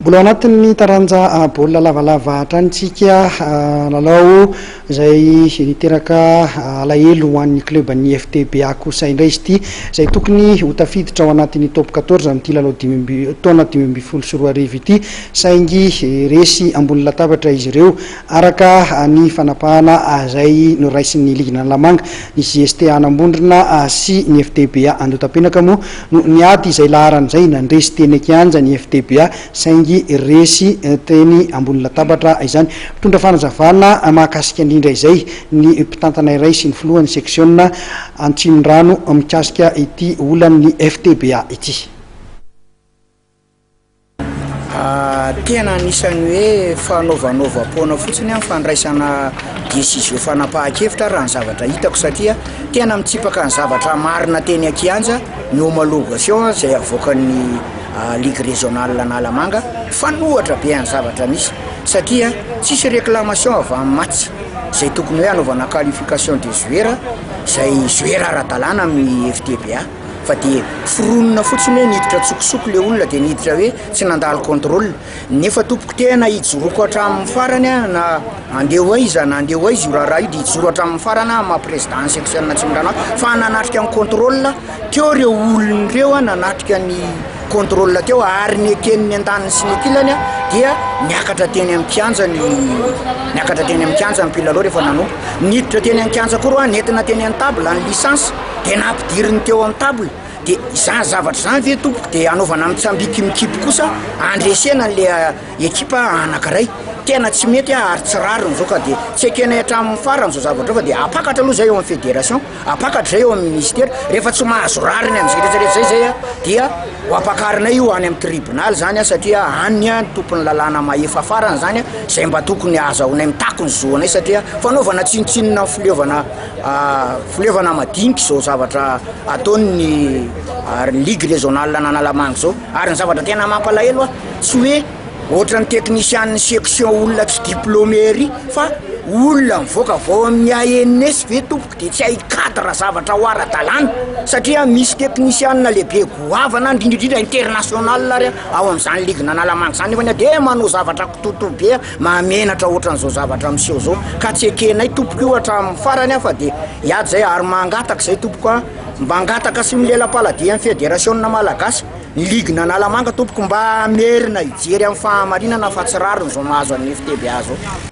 Mbola ao anatin'ny taranja baolina lavalava hatrany tsika. Lalao izay niteraka alahelo ho an'ny club ny FTBA kosa indray izy ity, izay tokony ho tafiditra ao anatin'ny top 14 amin'ity lalao dimy amby taona 2015 ity, saingy resy ambony latabatra izy ireo araka ny fanapahana izay noraisin'ny ligin'Analamanga. Ny JST Anambondrona sy ny FTBA Andotapenaka moa no niady izay laharana izay. Nandresy teny an-kianja ny FTBA, saingy resy teny ambony latabatra izany. Mpitondra fanazavana mahakasika indrindra izay ny mpitantana iray sy ny filohan'ny seksiona Antsimondrano mikasika ity olan'ny FTBA ity. Tena anisan'ny hoe fanaovanaovam-poana fotsiny ny fandraisana décision, fanapahan-kevitra, raha ny zavatra hitako, satria tena mitsipaka ny zavatra marina teny an-kianja ny homologation izay avoakan'ny ligue régionale Analamanga. Fanohatra be ny zavatra misy, satria tsisy réclamation avy amin'ny match izay tokony hoe hanaovana qualification de joueur, izay joueur ara-dalàna amin'ny FTBA, fa de foronina fotsiny hoe niditra tsokosoko le olona, de niditra hoe tsy nandalo contrôle. Nefa tompoko, tena hijoroko hatramin'ny farany a, na andeha ho aiza na andeha ho aiza io raharaha io, de hijoro hatramin'ny farany aho maha président ny section Atsimondrano fa nanatrika ny contrôle teo reo olona ireo a, nanatrika ny contrôle teo ary ny eken'ny andaniny sy ny ankilany a, dia niakatra teny amin'ny kianja ny niakatra teny amin'ny kianja ny mpilalao. Rehefa nanompo niditra teny an-kianja koa reo a, nentina teny amin'ny table ny licence, de nampidiriny teo amin'ny table. De izany zavatra izany ve tompoko de anaovana mitsambiky mikipy kosa andresena an'le ekipa anankiray? Tena tsy mety a, ary tsy rariny zao, ka de tsy ekenay hatramin'ny farany zao zavatra io, fa de apakatra aloha zay eo amin'ny fédération, apakatra zay eo amin'ny ministère. Rehefa tsy mahazo rariny am'izay rehetrarehetra zay zay a, dia ho apakarinay io any amin'ny tribunal zany a, satria any a ny tompon'ny lalàna mahefa farany zany a, zay mba tokony ahazahoanay mitaky ny zoanay, satria fanaovana tsinontsinona ny fileovana madinika zao zavatra ataon'ny ligue régionale an'Analamanga zao. Ary ny zavatra tena mampalahelo a, tsy hoe ohatran'ny technicien ny section, olona tsy diplômé ry, fa olona mivoaka avao amin'ny ANS ve tompoko de tsy hay cadre zavatra ho ara-dalàna? Satria misy technicien lehibe goavana indrindrindrindra international ary ao amin'izany ligue n'Analamanga zany, nefa de manao zavatra kitoto be mahamenatra ohatran'izao zavatra miseho zao, ka tsy ekenay tompoko io hatramin'ny farany a, fa de hiady zay. Ary mangataka zay tompoko a, mangataka sy milela-paladia amin'ny fédération malagasy ny ligue n'Analamanga tompoko, mba hamerina hijery amin'ny fahamarinana fa tsy rariny zao mahazo an'ny FTBA zao.